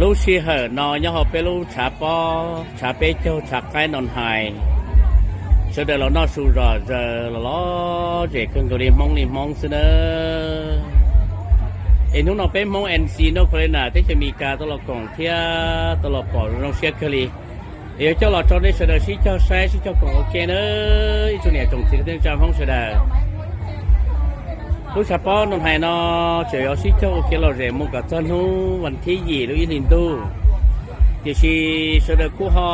Lub sij hawm no nyob hauv peb lub tshav pob, tshav peb caug, tshav qaib Noo Hais, sawv daws los noj su zom zaws los lom zem kawg nkaus li Hmoob li Hmoob xwb nawb. Es hnub no peb Hmoob N C North Carolina teb chaws Amelikas tau los koom thiab tau los pom zoo siab kawg li. Es yuav coj los rau nej sawv daws sib cog saib sib cog koom ua ke nawb ib tsoom niam tsoom txiv kwv tij neej tsa Hmoob sawv daws. Lub tshav pob Noo Hais no tseem yuav sib cog ua ke lom zem mus kom txog hnub vas thib yim lub ib hlis ntuj. Tiam sis sawv daws kuj ho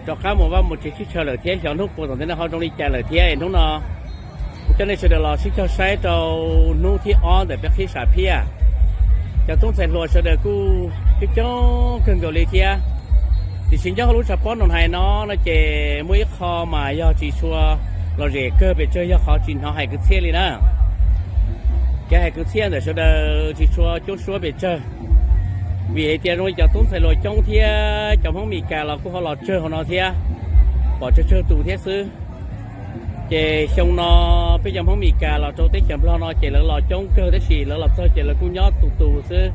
rov qab mus vaj mus tsev sib tshaw lawm thiab xyov hnub puas tom ntej no ho zoo li cas lawm thiab es hnub no kuv coj nej sawv daws los sib cog saib rau hnub thib ob ntawm peb qhib sam phiaj. Cov tub ntxhais hluas sawv daws kuj coob coob kawg nkaus li thiab. Tiam sis nyob hauv lub tshav pob Noo Hais no no ces muaj ib qho mas yog tsis tshua lom zem kawg pes tsawg yog qhov tsis hnov hais kwv txhiaj li na. Kev hais kwv txhiaj ntawm sawv daws tsis tshua coob suab pes tsawg. Vim hais tias zoo li cov tub ntxhais hluas coob thiab cov Hmoob Amelikas los kuj ho los tsawg hauv no thiab, pom tsawg tsawg tus thiab xwb. Ces xyoo no peb cov Hmoob Amelikas los rau teb chaws Nplog no ces lawv los coob kawg tab sis lawv los txog ces lawv kuj nyob tus tus xwb,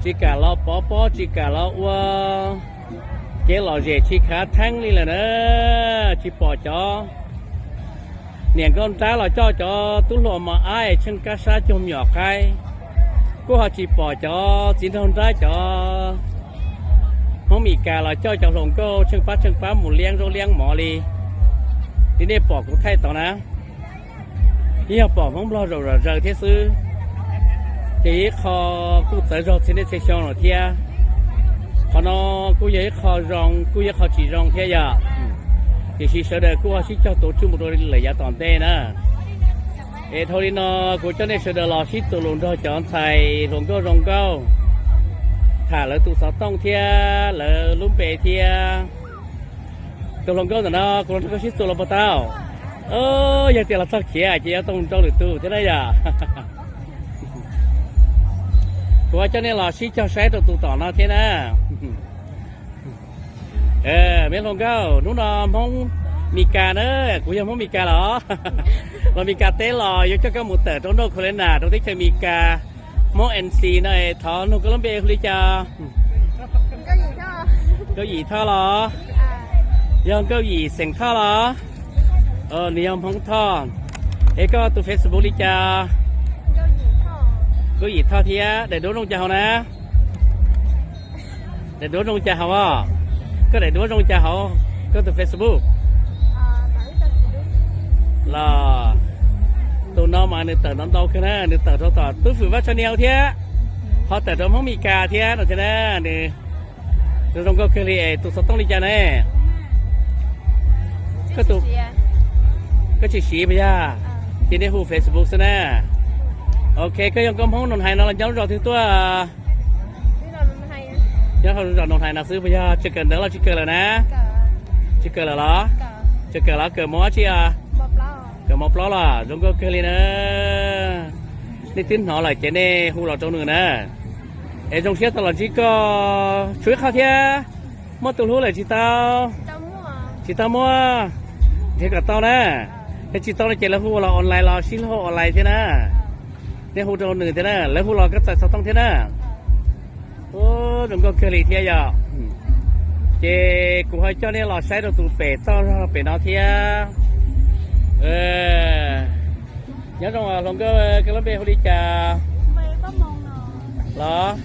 tsis kam los pov pob tsis kam los ua kev lom zem tsis khav theeb li lawm na. Tsis pom cov niam nkauj nrab los coj cov tub hluas mos ab es tsheej kab sab cuag me nyuam qaib, kuj ho tsis pom cov txiv nraug nrab cov Hmoob Amelikas los coj cov hluas nkauj tsheej pab tsheej pab mus liab zaub liab mov li, li nej pom kuv thaij tod na. Yeej yog pom Hmoob Nplog zaum zom zaws thiab xwb. Ces ib qho kuj txawv zog txhia niaj txhia xyoo lawm thiab. Qhov no kuj yog ib qho zoo kuj yog ib qho tsis zoo thiab yom. Tiam sis sawv daws kuj ho sib cog tuav tswj mus rau lawm yav tom ntej na. Es dhau li no kuv coj nej sawv daws los sib txuas lus nrog cov ntxhais hluas nkauj zoo nkauj, tham lawv tus xov tooj thiab lawv lub npe thiab. Tus hluas nkauj ntawm no kuv los nrog koj sib txuas los puas tau? Yog tias los txog khiav ces yuav tau mus rau lwm tus thiab na yom. Kuv coj nej los sib cog saib rau tus tom no thiab na. Me hluas nkauj, hnub no Hmoob Mes Kas na, kuv yog Hmoob Mes Kas los, los Mes Kas teb los yuav coj koj mus tawm rau North Carolina rau teb chaws Mes Kas. Hmoob N C no es thov nug koj lub npe hu li cas? Nkauj Yim Thoj los? Yog Nkauj Yim xeem Thoj los? Nws yog Hmoob Thoj. Es koj tus Facebook li cas? Nkauj Yim Thoj thiab. Daim duab zoo cas hauv na? Daim duab zoo cas hauv os? Koj daim duab zoo cas hauv koj tus Facebook? Los tus no mas nws tawm ntau ntau kawg na, nws tawm rau tom Tub Fwm Vaj Tshav Nias thiab, ho tawm rau Hmoob Mes Kas thiab no thiab na. Nws zoo nkauj kawg li es tus xov tooj li cas ne? Koj tus, koj tsis siv puas yog? Ces nej hu Facebook xwb na. Ok, koj yog nkauj Hmoob Noo Hais no los nyob lub zos twg tuaj? Nyob hauv zos Noo Hais no xwb puas yog? Tseem kawm ntawv los tsis kawm lawm na? Tsis kawm lawm los? Tseem kawm los? Kawm mos dab tsi os? Kawm mos plaub los? Zoo nkauj kawg li na. Nej twb hnov lawm ces nej hu los rau nws na. Es zoo siab tau los ntsib koj. Tshuav ib qho thiab, muaj tus hlub lawm tsis tau? Tsis tau muaj. Nrhiav kom tau na. Yog tsis tau no ces lawv hu los online los sib hlub online thiab na. Nej hu rau nws thiab na, lawv hu los koj txais xov tooj thiab na. Zoo nkauj kawg li thiab yom. Ces kuv ho coj nej los saib rau tus pem toj zog pem no thiab. Nyob zoo hluas nkauj, koj lub npe hu li cas? Los,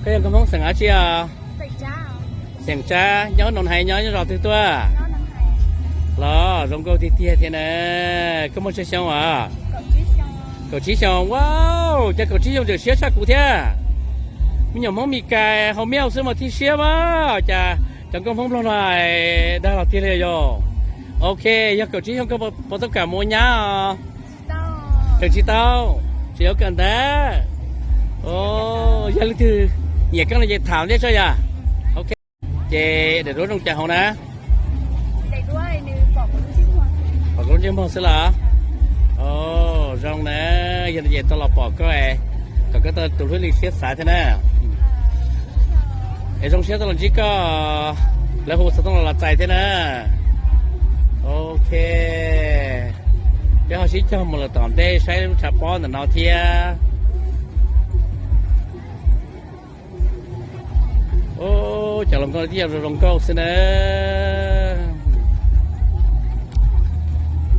koj yog nkauj Hmoob xeem dab tsi os? Xeem Tsab. Nyob Noo Hais nyob zos twg tuaj? Los zoo nkauj tiag tiag thiab na. Koj muaj tsawg xyoo os? Kaum tsib xyoo. Wow, cas kaum tsib xyoo tseem siab tshaj kuv thiab. Me nyuam Hmoob Mes Kas haus miau xwb mas thiaj siab mas, cas cov nkauj Hmoob Nplog no dag los tiag li yog. Ok, yog kaum tsib xyoo koj puas tau kam mus ua nyab os? Tseem tsis tau, tseem yuav kawm ntawv. Yog leej twg nyiam koj no ces tham ntej tso yom. Ok, ces daim duab zoo cas hauv na? Pom kuv lub ntsej muag xwb los? Zoo na, yog no ces tau los pom koj, kom koj tau tus hlub li siab xav thiab na. Es zoo siab tau los ntsib koj, lawv hu xov tooj los los txais thiab na. Ok, peb ho sib cog mus lawm tom ntej saib lub tshav pob ntawm no thiab. Cov hluas nkauj twb yog zoo zoo nkauj xwb na.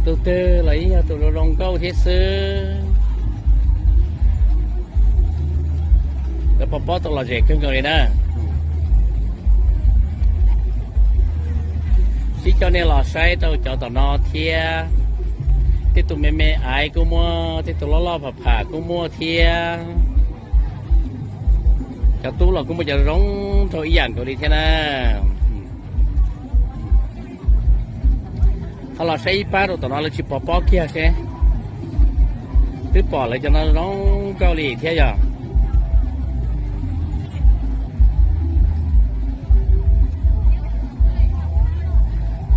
Tus twg los yeej yog tus zoo zoo nkauj thiab xwb. Lawv pov pob tau lom zem kawg nkaus li na. Sib coj nej los saib rau cov tom no thiab. Tej tus me me aiv kuj muaj, tej tus loj loj pham pham kuj muaj thiab. Cov tub los kuj muaj cov zoo nraug ib yam nkaus li thiab na. Ho los saib ib pab rau tom no lawv tsis pov pob kiag seb. Twb pom lawv cov no zoo nkauj li thiab yog.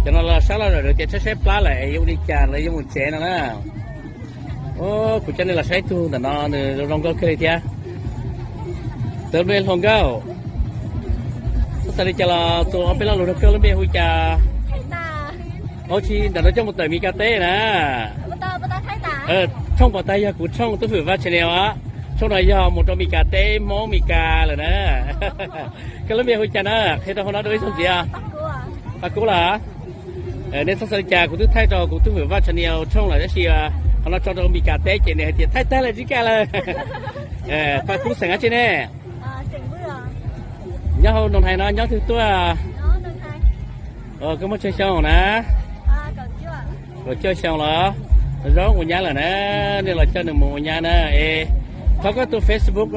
Cov no los sab laj lawm tias tshaib tshaib plab lawm es yuav ua li cas lawv yuav mus tsev no na. Kuv coj nej los saib tug ntawm no nws zoo nkauj kawg li thiab. Tus me hluas nkauj, txhob xav li cas los txuas ob peb lo lus rau koj, lub npe hu cas? Ua tsis ntawm no coj mus tawm Mis Kas teb na. Tshooj pom tag yog kuv tshooj Tub Fwm Vaj Channel os. Tshooj no yog mus rau Mis Kas teb, Hmoob Mis Kas lawm na. Koj lub npe hu cas na? Qhia rau hauv no dua ib zaug ntxiv. Paj Kub los? Nej txhob xav li cas, kuv twb thaij rau kuv Tub Fwm Vaj Channel tshooj lawm tab sis qhov no tso rau Mis Kas teb ces nws hais tias thaij tag lawm tsis kam lawm. Paj Kub xeem dab tsi ne? Nyob hauv Noo Hais no nyob twg tuaj? Koj muaj tsawg xyoo na? Kaum cuaj xyoo los? Zoo ua nyab lawm na, nej los coj nws mus ua nyab na. Es thov koj tus Facebook.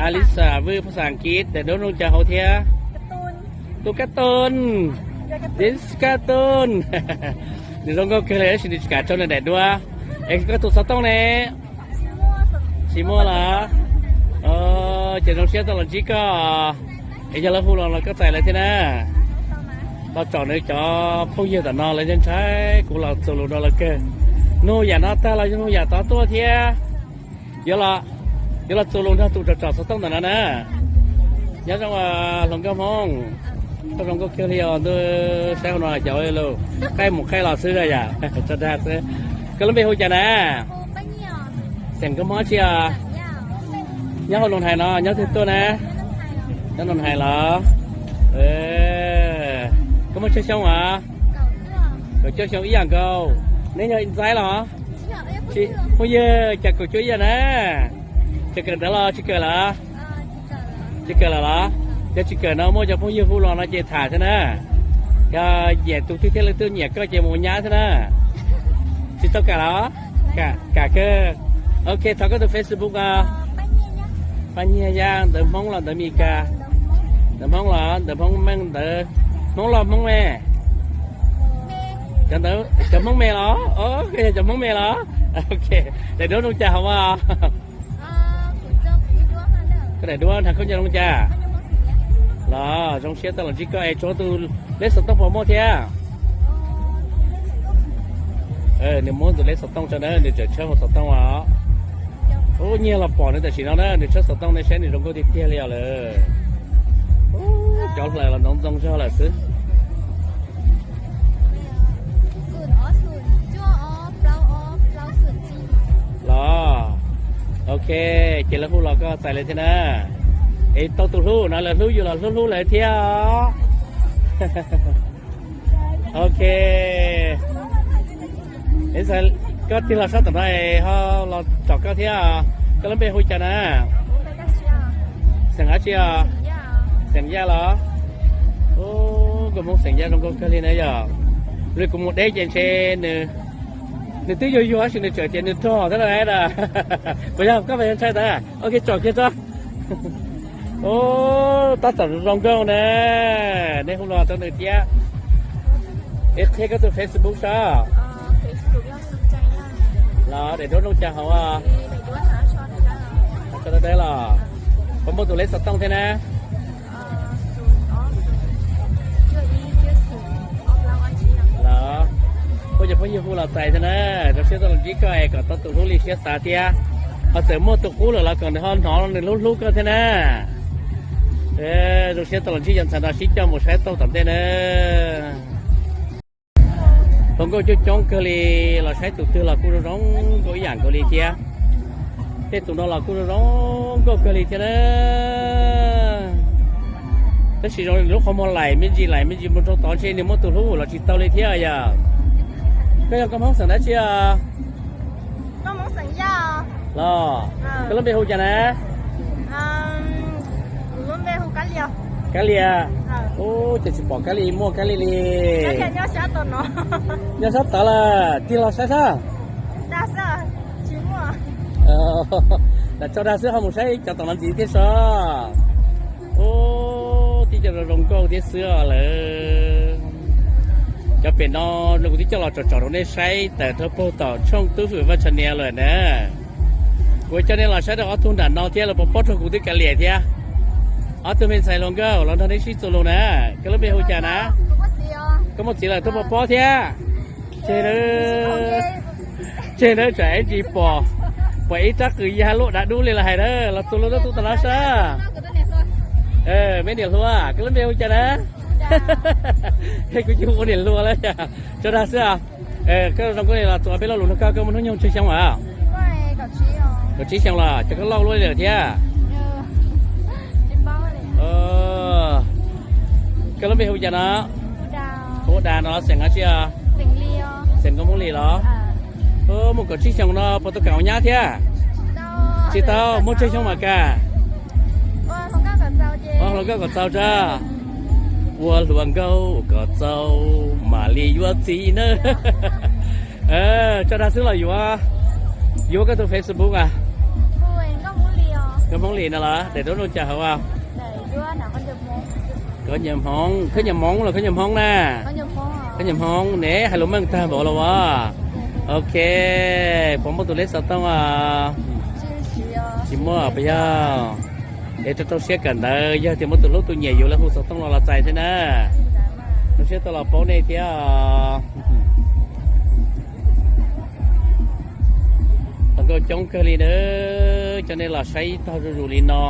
Alisa Vwj, phas xas Askiv, daim duab zoo cas hauv thiab? Tus Kab Toon, Lis Kab Toon. Nws zoo nkauj kawg li tab sis nws tsis kam tso nws daim duab. Es koj tus xov tooj ne? Tsis muaj los? Ces zoo siab tau los ntsib koj. Es yog lawv hu los los koj txais lawv thiab na. Tau tsom nws cov phooj ywg tom no lawv ntshai kuv los txuas lus rau lawv kawg. Nug yam no tag los yog nug yam tod tuaj thiab. Yuav los, yuav los txuas lus nrog tus tsom tsom xov tooj ntawm no na. Nyob zoo hluas nkauj Hmoob, koj zoo nkauj kawg li os ntuj, saib hauv no cov lus qaij mus qaij los xwb yam, tso dag xwb. Koj lub npe hu cas na? Xeem koj Hmoob tsi os? Nyob hauv Noo Hais no nyob twg tuaj na? Nyob Noo Hais los? Koj muaj tsawg xyoo os? Kaum cuaj xyoo ib yam nkaus. Neb yog ntxaib los? Tsis, phooj ywg cas kaum cuaj ib yam na. Tseem kawm ntawv los tsis kawm lawm? Tsis kawm lawm los? Yog tsis kawm no muaj cov phooj ywg hu los no ces tham thiab na. Yog nyiam tus twg thiab leej twg nyiam koj ces mus ua nyab thiab na. Tsis tau kam los? Kam kawg. Ok, thov koj tus Facebook os. Paj Nyiag Yaj, ntawv Hmoob los ntawv Mes Kas? Ntawv Hmoob los ntawv Hmoob Meej, ntawv Hmoob los Hmoob me? Cov Hmoob me los? Yog cov Hmoob me los? Ok, daim duab zoo cas hauv os? Koj daim duab nrhav khaub ncaws zoo cas? Los zoo siab tau los ntsib koj es tsuav tus leb xov tooj puas muaj thiab? Nws muab tus leb xov tooj tso na, nws tseem tshawb hauv xov tooj os. Ub, nyiag los pom nws tam sim no na, nws tshawb xov tooj ne, saib nws zoo nkauj tiag tiag li os lawm. Ub, cov hlaws los ntxoov ntxoo zog lawm xwb. Los, ok, ces lawv hu los koj txais lawv thiab na. Es tau tus hlub no lawv hlub yus los hlub hlub lawv thiab. Ok. Koj tig los sab tom no es ho los tsom koj thiab. Koj lub npe hu cas na? Xeem dab tsi os? Xeem Yaj los? Ub, nkauj Hmoob xeem Yaj zoo nkauj kawg li na yog. Li kuv mus deb ces ntshe nws, nws twb yuag yuag tab sis nws tseem tias nws rog thiab na. Puas yog koj mas yog ntshai ntawd? Ok, tsom kiag tso. Ub, tab tom zoo nkauj na. Nej hu los rau nws thiab. Es qhia koj tus Facebook saib. Los daim duab zoo cas hauv os? Koj dawb dawb los? Puas muaj tus leb xov tooj thiab na? Los, phooj ywg, phooj ywg hu los txais thiab na. Zoo siab tau los ntsib koj es kom tau tus hlub li siab xav thiab. Ho txawm muaj tus qub lawm los kom nws ho hnov nws hlub hlub koj thiab na. Zoo siab tau los ntsib cov ntxhais no, sib coj mus saib tau tom ntej na. Hluas nkauj coob coob kawg li, los saib tus twg los kuj zoo zoo nkauj ib yam nkaus li thiab. Tej tus no los kuj zoo zoo nkauj kawg li thiab na. Tab sis zoo li lub qhov muag laim me ntsis laim me ntsis mus rau tod ntshe nws muaj tus hlub los tsis tau li thiab yom. Koj yog nkauj Hmoob xeem dab tsi os? Los, koj lub npe hu cas na? Kab Lias. Ub, ces tsis pom Kab Lias muaj Kab Lias li. Nyob sab tod lawm, tig los saib sab. Lam tso dag xwb ho mus saib cov tom no ntxiv thiab sas. Ub, tib co zoo zoo nkauj thiab xwb os lawm. Cov pem no kuv twb coj los tsom tsom rau nej saib tawm rau puag tom tshooj Tub Fwm Vaj Channel lawm na. Kuv coj nej los saib rau ob tug nram no thiab, lawv pov pob rau kuv twb kav liam thiab. Ob tug me ntxhais hluas nkauj los nrog nej sib txuas lus na. Koj lub npe hu cas na? Koj muaj txiv lawm, tuaj pov pob thiab. Tseg na, tseg na, tsam ib ntsis pom, pom ib rab qws ya luaj dav dub li los hais na, los txuas lus rau tus tom no sas. Me niam hluas, koj lub npe hu cas na? Kuv tsis hu ua niam hluas lawm. Tso dag xwb. Koj zoo nkauj li los txuas peb lo lus nrog koj, koj muaj hnub nyoog tsawg xyoo lawm? Kaum tsib xyoo los, cov koj loj luaj li lawm thiab. Koj lub npe hu cas no? Hu ua Das no los xeem dab tsi os? Xeem nkauj Hmoob Lis los? Muaj kaum tsib xyoo no puas tau kam ua nyab thiab? Tsis tau, muaj tsawg xyoo mam kam? Ua hluas nkauj kom txaus tso. Ua hluas nkauj kom txaus mam li yuav txiv na. Tso dag xwb los yuav, yuav koj tus Facebook as? Nkauj Hmoob Lis no los daim duab zoo cas hauv as? Koj nyiam Hmoob, koj nyiam Hmoob los koj nyiam Hmoob na? Koj nyiam Hmoob ne, hais lus meej tag npaum los as. Ok, puas muaj tus lej xov tooj os? Tsis muaj puas yog? Es rau rau siab kawm ntawv, yog tias muaj tus hlub tus nyiam yuav lawv hu xov tooj los los txais thiab na. Rau siab tau los paub nej thiab. Hluas nkauj coob kawg li na, coj nej los saib ib tog zuj zus li no.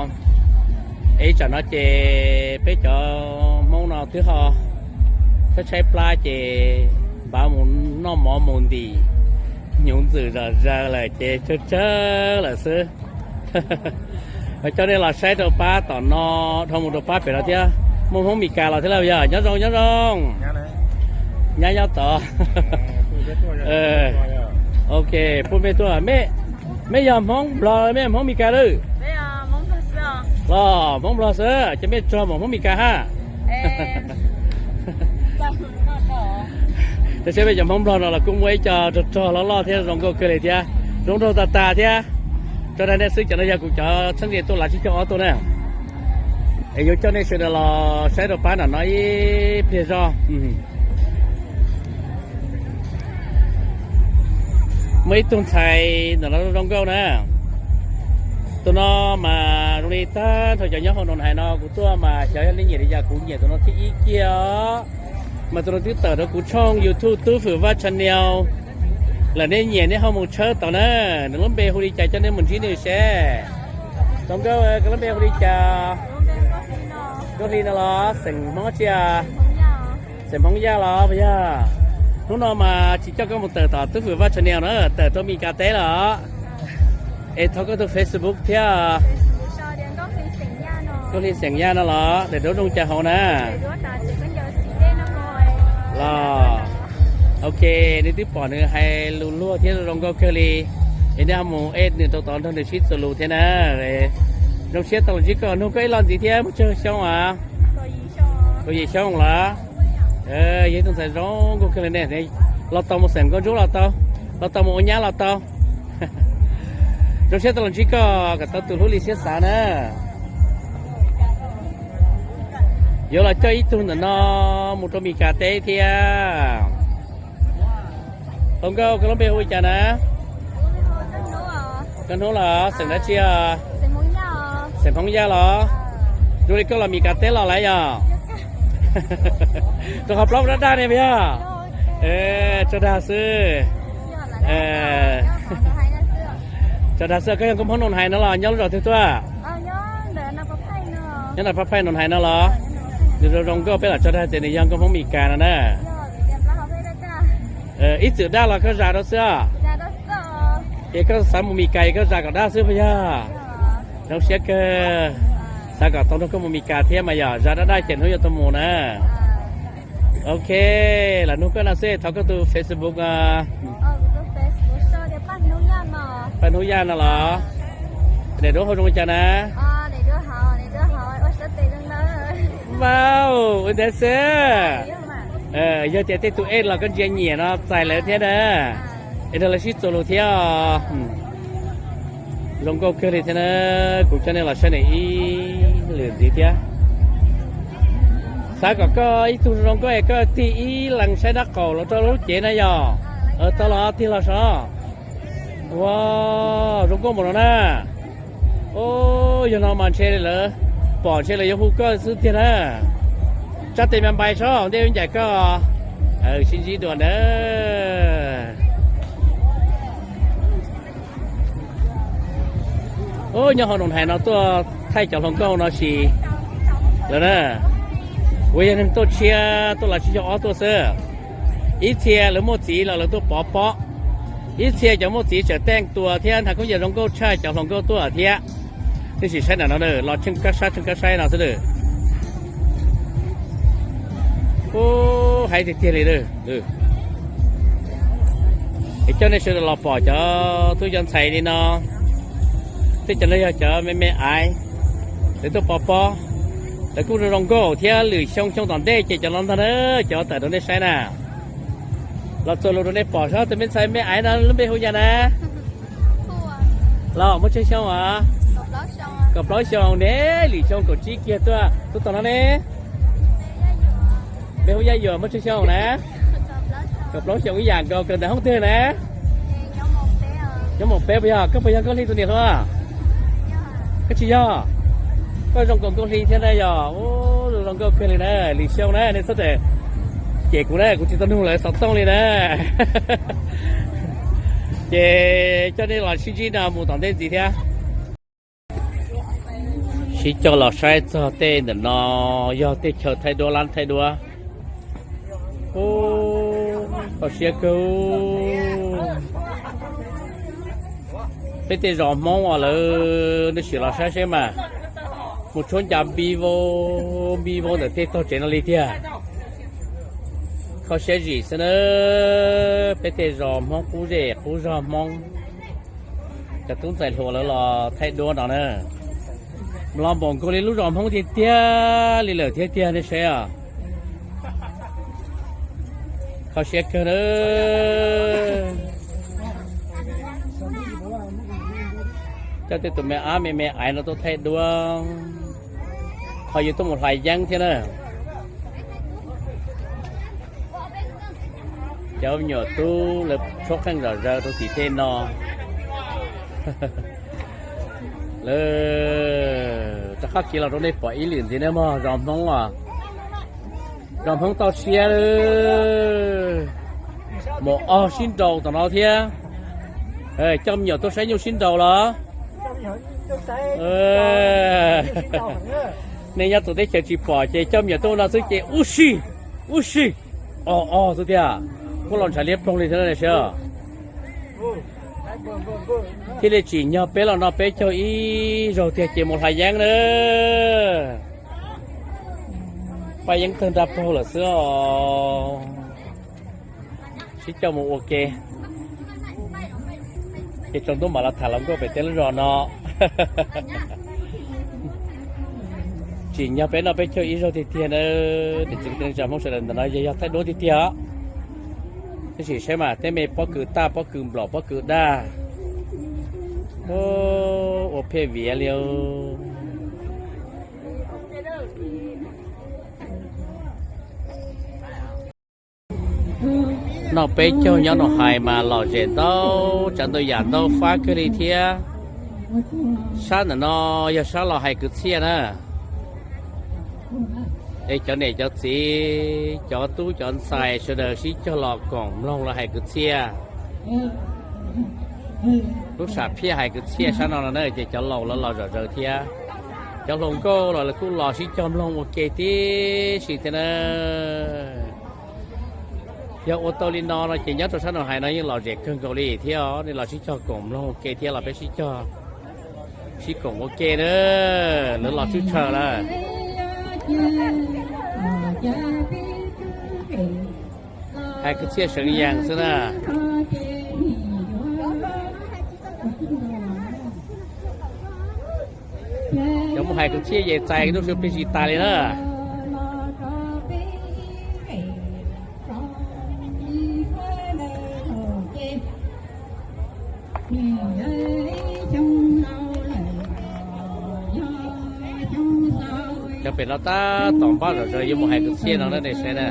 Es tsam no ces peb cov Hmoob no twb ho tshaib tshaib plab ces npaj mus noj mov mus ntim hnyuv ntxwm zom zaws lawm ces tsawg tsawg lawm xwb. Coj nej los saib rau pab tom no, dhau mus rau pab pem no thiab. Muaj Hmoob Mes Kas los thiab lawm yog? Nyob zoo, nyob zoo. Nyab nyob tod. Ok, pub mej tuaj. Mej yog Hmoob Nplog, mej yog Hmoob Mes Kas lawm? Los Hmoob Nplog xwb, ces mej tso mus Hmoob Mes Kas hab. Rau siab peb cov Hmoob Nplog no los kuj muaj ib co rog rog loj loj thiab zoo nkauj kawg li thiab, zoo nraug tas tas thiab. Tso dag nej xwb, cov no yog kuv cov txheeb ze tuaj lav tsib caug ob tuaj na. Es yuav coj nej sawv daws los saib rau pab nram no ib pliag zog. Muaj ib tug ntxhais ntawm no zoo nkauj na. Tus no mas zoo li tag nrho cov nyob hauv no hais no kuv tuaj mas xyov yog nej nyiam li cas, kuv nyiam tus no thiab ib kiag os. Mas tus no twb tawm rau kuv tshooj YouTube Tub Fwm Vaj Channel lawm, nej nyiam nej ho mus tshawb tau na. Nws lub npe hu li cas coj nej mus ntsib nws seb. Zoo nkauj, koj lub npe hu li cas? Nkauj Hli no los xeem Hmoob tsi a? Xeem Hmoob Yaj los puas yog? Hnub no mas tsis coj koj mus tawm tom Tub Fwm Vaj Channel na, tawm rau Mes Kas teb los. Es thov koj tus Facebook thiab. Nkauj Hli xeem Yaj no los daim duab zoo cas hauv na? Los, ok, nej twb pom nws hais lus luag thiab zoo nkauj kawg li. Es nej ho mus add nws rau tod nrog nws sib txuas lus thiab na. Zoo siab tau los ntsib koj, nug koj ib lo ntxiv thiab, muaj tsawg xyoo as? Kaum yim xyoo los? Yog ib tug ntxhais zoo nkauj kawg li ne, los tau mus xeem Nkauj Ntsuab los tau, los tau mus ua nyab los tau. Zoo siab tau los ntsib koj kom tau tus hlub li siab xav na. Yuav los coj ib tug ntawm no mus rau Mes Kas teb thiab. Hluas nkauj, koj lub npe hu li cas na? Koj Hnub los xeem dab tsi os? Xeem Hmoob Yaj los? Zoo li koj los Mes Kas teb los lawm yog? Rau qhov plaub daj daj ne puas yog? Tso dag xwb. Tso dag xwb, koj yog nkauj Hmoob Noo Hais no los nyob lub zos twg tuaj? Nyob Noo Pab Phaij Noo Hais no los? Nws zoo zoo nkauj, peb los tso dag tias nws yog nkauj Hmoob Mes Kas no na. Ib txwm daj los koj zam rau xwb os? Ces koj xav mus Mes Kas es koj zam kom daj xwb puas yog? Zoo siab kawg. Xav kom tau nrog koj mus Mes Kas thiab mas yog zaj dab dab ces hnub yuav tau mus na. Ok, lam nug koj no xwb, thov koj tus Facebook. Paj Hnub Yaj no los? Daim duab hau zoo li cas na? Vau, ua ntawd xwb. Yog tias tej tus ej los koj ntsia nyiam no txais lawv thiab na. Es nrog lawv sib txuas lus thiab os. Zoo nkauj kawg li thiab na. Kuv coj nej los saib nws ib lwm ntxiv thiab. Xav kom koj ib tug zoo nkauj es koj tig ib leeg saib dab qaum los rau lub cev na yog. Tau los tig los sov. Ua, zoo nkauj npaum no na. Yog no mas ntshe lawv pom ntshe lawv yuav hu koj xwb tiag na. Tsab tes me npai sob ntej ncaim koj. Sib ntsib dua ntawd. Nyob hauv Noom Hais no tuaj thaij cov hluas nkauj no sis lawm na. Kuv yog neeg tuaj tshiab tuaj los tsis yog ob tuaj xwb. Ib txhia lawv muaj txiv los lawv tuaj pov pob. Ib txhia cov muaj txiv tseem teej tua thiab nthav koob yas zoo nkauj tshaj cov hluas nkauj tuaj thiab. Nej sim saib ntawm no los tsheej kab sab tsheej kab saib no xwb. Hais tiag tiag li. Es coj nej sawv daws los pom cov tub cov ntxhais li no, tej cov no yog cov me me aiv, lawv tuaj pov pob, lawv kuj zoo zoo nkauj thiab lwm xyoo xyoo tom ntej ces cov no ntag na, cov tawm rau nej saib na. Los txuas lus rau nej pom seb tus me ntxhais me aiv no lub npe hu cas na? Los muaj tsawg xyoo os? Kaum plaub xyoo ne, lwm xyoo kaum tsib kiag tuaj, tuaj tom no ne. Npe hu Yaj Yuam, muaj tsawg xyoo na? Kaum plaub xyoo ib yam nkaus, kawm ntawv hoob twg na? Nyob moos peb puas yog? Koj puas yog Nkauj Hli tus niam hluas? Koj tsis yog. Koj zoo nkaus Nkauj Hli thiab na yog. Zoo nkauj kawg li na, lwm xyoo na nej txhob cem kuv na, kuv tsis tau nug lawv xov tooj li na. Ces coj nej los sib ntsib no mus tom ntej ntxiv thiab. Sib cog los saib txog tej ntawm no yog tej chaw thaij duab lab thaij duab. Kho siab kawg. Peb tej zos Hmoob os lawv nej sim los saib seb mas, mus tshuab ncas npi vau npi vau ntawm tej tog tsev no li tiag. Kho siab zim xwb na, peb tej zos Hmoob qub zej qub zog Hmoob. Cov tub ntxhais hluas lawv los thaij duab no na. Los npaum nkaus li lub zos Hmoob tiag tiag li lawm thiab tiag nej saib os. Kho siab kawg na. Coj tej tus me ab me me aiv no tuaj thaij duab. Qhov yus tuaj mus hlais yeeb thiab na. Cov me nyuam tub lawv tshuab qeej zom zaws rau tim tej no. Lawv rov qab kiv los rau nej pom ib lwm ntxiv na mog zos Hmoob os. Zos Hmoob toj siab lawm. Mus og sib nraus tom no thiab. Coj me nyuam tuaj saib nyuj sib nraus los? Nej nyob txhua teb chaws tsis pom ces coj me nyuam tuaj no xwb ces ub si, ub si, o o xwb tiag. Kuj los ntshav liab ploog li thiab ne saib. Thiaj li tsim nyog peb los no peb caug ib zaug tiag ces mus hlais yeeb na. Paj yeeb tawg nra paug lawm xwb os. Sib coj mus ua ke. Ces tsaus ntuj mam los tham hluas nkauj pem tej lub zos no. Tsim nyog peb noj peb caug ib zaug tiag tiag na. Niam txiv kwv tij neej tsa Hmoob sawv daws ntawm no yog yog thaij duab tiag tiag os. Tab sis saib mas tej me pob kws taj pob kws nplaum pob kws daj. Ua phem viav li. Noj peb caug nyob Noom Hais mas lom zem ntau tsav ntau yam ntau fab kawg li thiab. Sab ntawm no yog sab los hais kwv txhiaj na. Es cov niam cov txiv cov tub cov ntxhais sawv daws sib cog los koom mloog los hais kwv txhiaj. Lub sam phiaj hais kwv txhiaj sab no no na ces cov laus lawv los zom zaws thiab. Cov hluas nkauj los lawv kuj los sib cog mloog ua ke tib si thiab na. Yog ua tau li no no ces nyob rau sab Noom Hais no yeej lom zem kawg nkaus li thiab os. Nej los sib cog koom mloog ua ke thiab los peb sib cog Sib koom ua ke na, lawv los tswb tshaw lawm. Hais kwv txhiaj seev yees xwb na. Cov mus hais kwv txhiaj ces txais lub sij hawm plig tsis tas li na. Cov pem no tab tom npaj zom zaws yuav mus hais kwv txhiaj no na, nej saib na.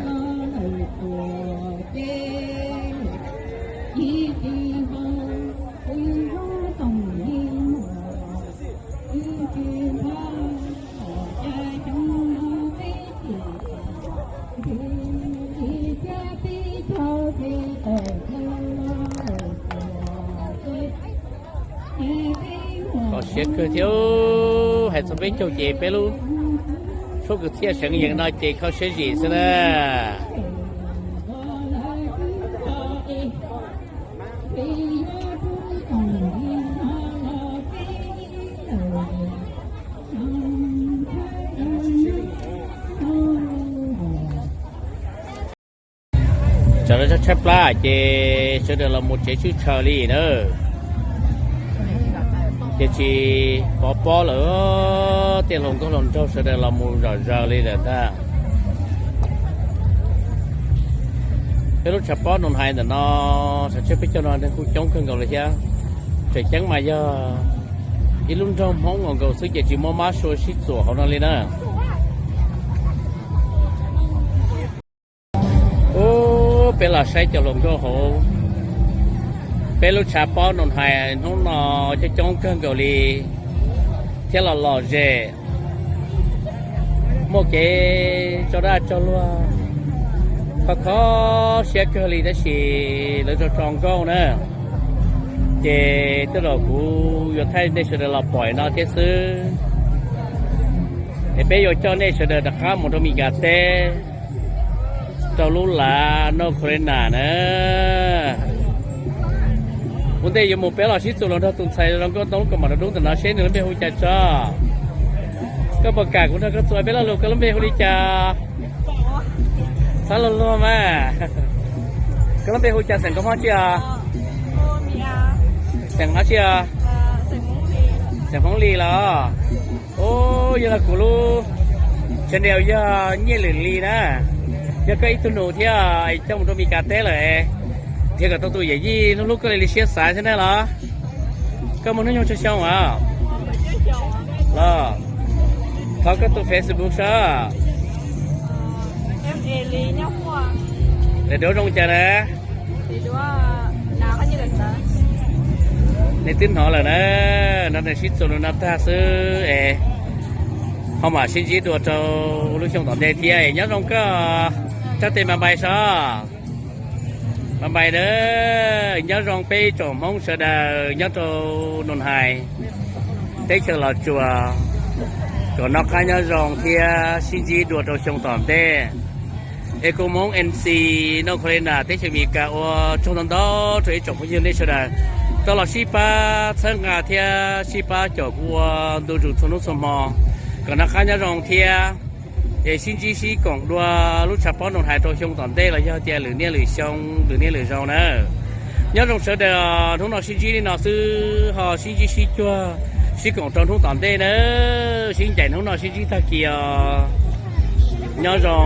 Kho siab kawg thiab, hais txog peb caug ces peb lub tshuab kwv txhiaj seev yees no ces kho siab zim xwb na. Tsam no tshaib tshaib plab ces sawv daws los mus tsev tswb tshaw li na. Ces tsis pov pob lawm, tej hluas nkauj hluas nraug sawv daws los mus zom zaws li lawm ntag. Peb lub tshav pob Noos Hais ntawm no, tshav tshiab peb caug no neeg kuj coob kawg nkaus li thiab. Tseem ceeb mas yog ib lub nroog Hmoob nkaus nkaus xwb ces tsis muaj mab sua sib txuam hauv no li na. Ub, peb los saib cov hluas nkauj hauv peb lub tshav pob Noos Hais hnub no coob coob kawg nkaus li thiab los lom zem, muaj kev tso dag tso luag, kho kho siab kawg li tab sis lawv tso tso nkauj na. Ces tej zaum kuv yuav thaij nej sawv daws los pom no thiab xwb, es peb yuav coj nej sawv daws rov qab mus rau Mes Kas teb, rau lub lav North Carolina na. Ua ntej yuav mus peb los sib txuas los nrog tus ntxhais zoo nkauj ntoo lub kaus mom rau dub ntawm no seb nws lub npe hu cas tso. Koj puas kam kuv nrog koj txuas peb lo lus, koj lub npe hu li cas? Txhob luag luag mas. Koj lub npe hu cas, xeem koj Hmoob tsi os? Xeem dab tsi os? Xeem Hmoob Lis los? Ub, yog kuv lub channel yog Nyiaj Lwm Lis na. Yog koj ib tug nus thiab coj mus rau Mes Kas teb lawm, thiab kom tau tus yawm yij hlub hlub koj li siab xav xwb na los? Koj muaj hnub nyoog tsawg xyoo os? Los, thov koj tus Facebook saib. Daim duab zoo cas na? Nej twb hnov lawm na, no nws sib txuas li no tag xwb es ho mam sib ntsib dua rau lub xyoo tom ntej thiab es nyob zoo koj, tsav tes mas npais sov. Bye bye na, nyob zoo peb tsoom Hmoob sawv daws nyob rau Noos Hais, teb chaws Los Tsuas, kom noj qab nyob zoo thiab sib ntsib dua rau xyoo tom ntej. Es kuv Hmoob N C, North Carolina, teb chaws Amelikas ua tsaug ntau ntau rau ib tsoom phooj ywg nej sawv daws tau los sib pab txhawb nqa thiab sib pab caum kuv ua ntu zus txhua hnub txhua hmo, kom noj qab nyob zoo thiab. Es sib ntsib sib koom dua lub tshav pob Noos Hais rau xyoo tom ntej los yog tias lwm niaj lwm xyoo lwm niaj lwm zaus na. Nyob zoo sawv daws, hnub no sib ntsib li no xwb ho sib ntsib sib cuag sib koom rau hnub tom ntej na. Sib ncaim hnub no sib ntsib tag kis os. Nyob zoo.